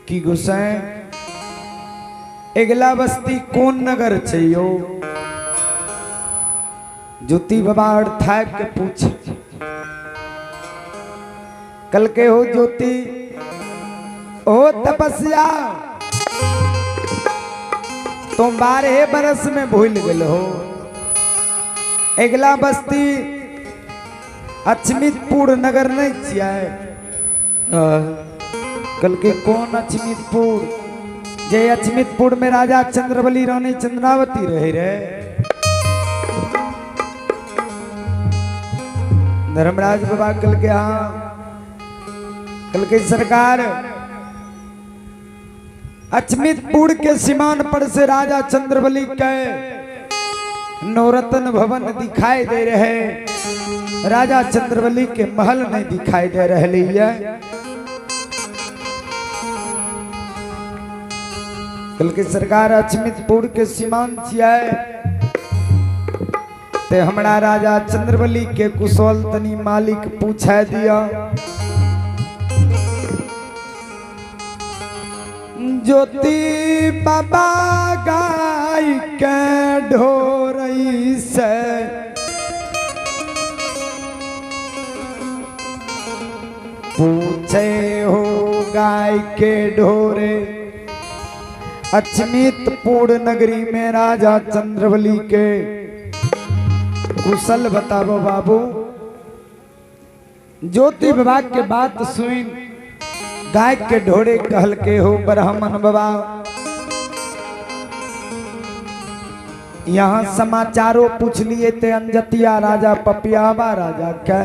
कि गोसाई अगिला बस्ती कोन नगर छै यौ? ज्योति बाबा और थाक के पूछ कल के हो ज्योति ओ तपस्या तुम 12 बरस में भूल गए हो। अगिला बस्ती अचमितपुर नगर नहीं छियै? कल के कौन अचमितपुर? जे अचमितपुर में राजा चंद्रबली रानी चंद्रावती रहे रे। धर्मराज बाबा कल के हाँ। कल के सरकार अचमितपुर के सीमान पर से राजा चंद्रबली के नवरत्न भवन दिखाई दे रहे, राजा चंद्रबली के महल नहीं दिखाई दे रहे है। कल के सरकार अचमितपुर के सीमान छियै ते हमरा राजा चंद्रबली के कुशल तनी मालिक पूछा दिया। ज्योति बाबा गाय के ढोरई से पूछे हो गाय के ढोरे अचमितपुर नगरी में राजा चंद्रबली के कुशल बताबो बाबू। ज्योति बाबा के बात सुन गाय के ढोरे कहल के हो ब्राह्मण बाबा यहाँ समाचारों पूछ लिए ते अंजतिया राजा पपियावा राजा के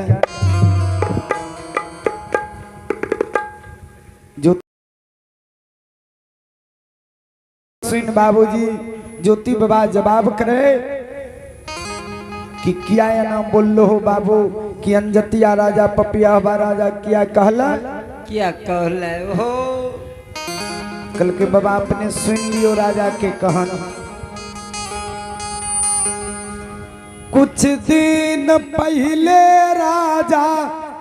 जो सुन बाबूजी ज्योति बाबा जवाब करे कि किया ना बोल हो बाबू कि अंजतिया राजा पपियावा राजा किया कहला? किया कहला हो? कल के बाबा अपने सुन लियो राजा के कहन। कुछ दिन पहले राजा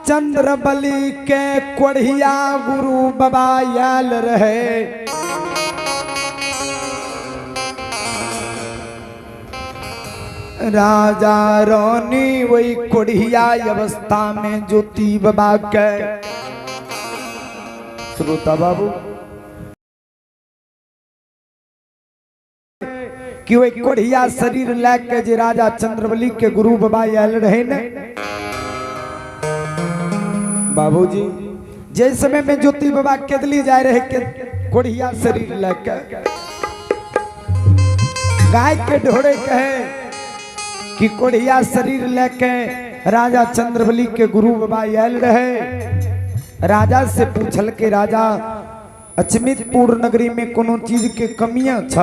चंद्रबली के कोढ़िया गुरु बाबा आयल रहे। राजा रानी वही कोढ़िया अवस्था में ज्योति बाबा के श्रोता बाबू कि वही कोढ़िया शरीर लैके जे राजा चंद्रबली के गुरु बाबा आयल रहे ने बाबूजी, जे समय में ज्योति बाबा केदली जाए रहे के कोढ़िया शरीर लैके गाय के ढोरे कहे कि कोढ़िया शरीर लेके राजा चंद्रबली के गुरु बाबा आयल रहे। राजा से पूछल के राजा अचमितपुर नगरी में कोनो चीज के कमियां छ?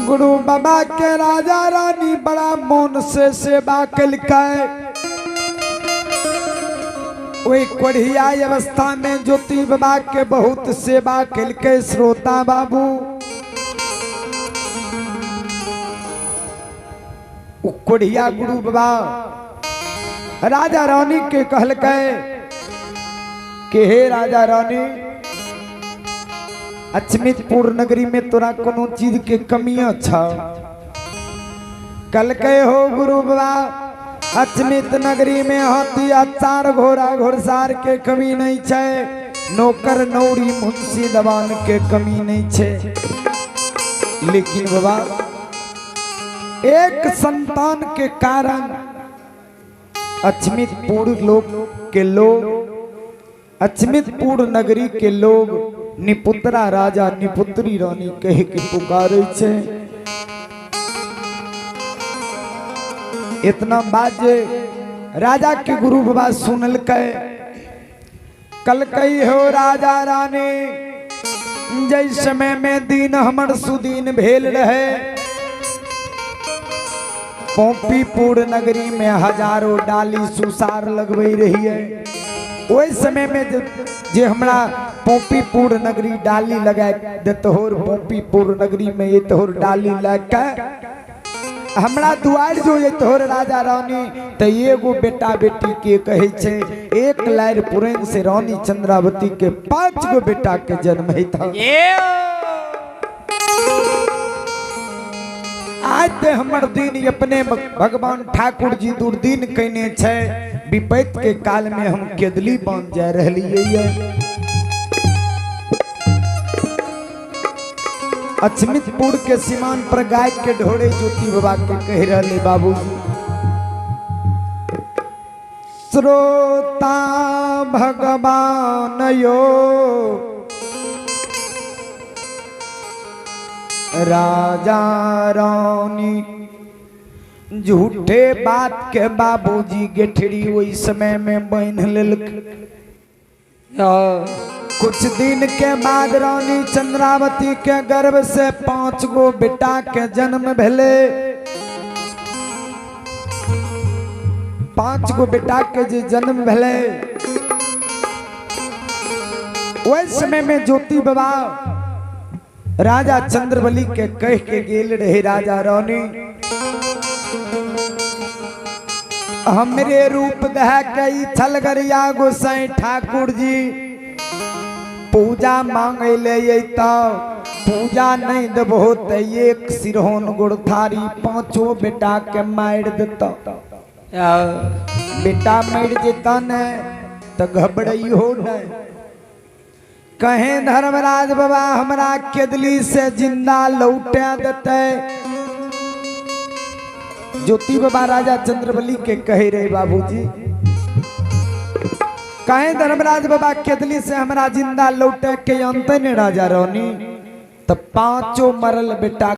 गुरु बाबा के राजा रानी बड़ा मन से सेवा कलकै। ओहि कोढ़िया अवस्था में ज्योति बाबा के बहुत सेवा कलकै। श्रोता बाबू उ कोढ़िया गुरु बाबा राजा रानी के कहलकै कि हे राजा रानी अचमितपुर नगरी में तोरा कोनो चीज के कमियां छ? कलकै हो गुरु बाबा अचमित नगरी में हाथी चार घोड़ा घोड़सार के कमी नहीं छै, नौकर नौरी मुंशी दवान के कमी नहीं छै, लेकिन बाबा एक संतान के कारण अचमितपुर लोग के लोग अचमितपुर नगरी के लोग निपुत्रा राजा निपुत्री रानी कह के पुकारे छे। इतना बात जे राजा के गुरु बाबा सुनल के कल कही हो राजा रानी जै समय में दिन हमर सुदीन भेल रहे पोपीपुर नगरी में हजारों डाली सुसार लगबै रहिए। ओहि समय में जे हमरा पोपीपुर नगरी डाली लगा देतहोर पोपीपुर नगरी में ये तोहर डाली लगा के हमरा दुआर जो ये तोहर राजा रानी तो एगो बेटा बेटी के कहे छे। एक लार पुरैन से रानी चंद्रावती के 5 गो बेटा के जन्म है था। आज ते हमर दिन अपने भगवान ठाकुर जी दुर्दिन कहने छे, विपत के काल में हम केदली बन जा रही। अचमितपुर के सीमान पर गाय के ढोड़े ज्योति बाबा के कह रहे बाबू श्रोता भगवान यो राजा रानी झूठे बात के बाबूजी गेठरी ओहि समय में बान्हि लेलक। कुछ दिन के बाद रानी चंद्रावती के गर्भ से 5 गो बेटा के जन्म भेले। 5 गो बेटा के जे जन्म भेले ओहि समय में ज्योति बाबा राजा चंद्रबली के कह के गेल रहे राजा रानी हमरे रूप दह के छलगरिया गोसाई ठाकुर जी पूजा मांगे ले पूजा नहीं देबो तो एक सिरहोन गुड़थारी 5 बेटा के मार देता। बेटा मर जेता न तो घबराई हो न। कहे धर्मराज बाबा हमरा केदली से जिंदा लौटा देते। ज्योति बाबा राजा चंद्रबली के कहे रहे बाबूजी कहे धर्मराज बाबा केदली से हमरा जिंदा लौटे के अंत ने राजा रानी तो 5 मरल बेटा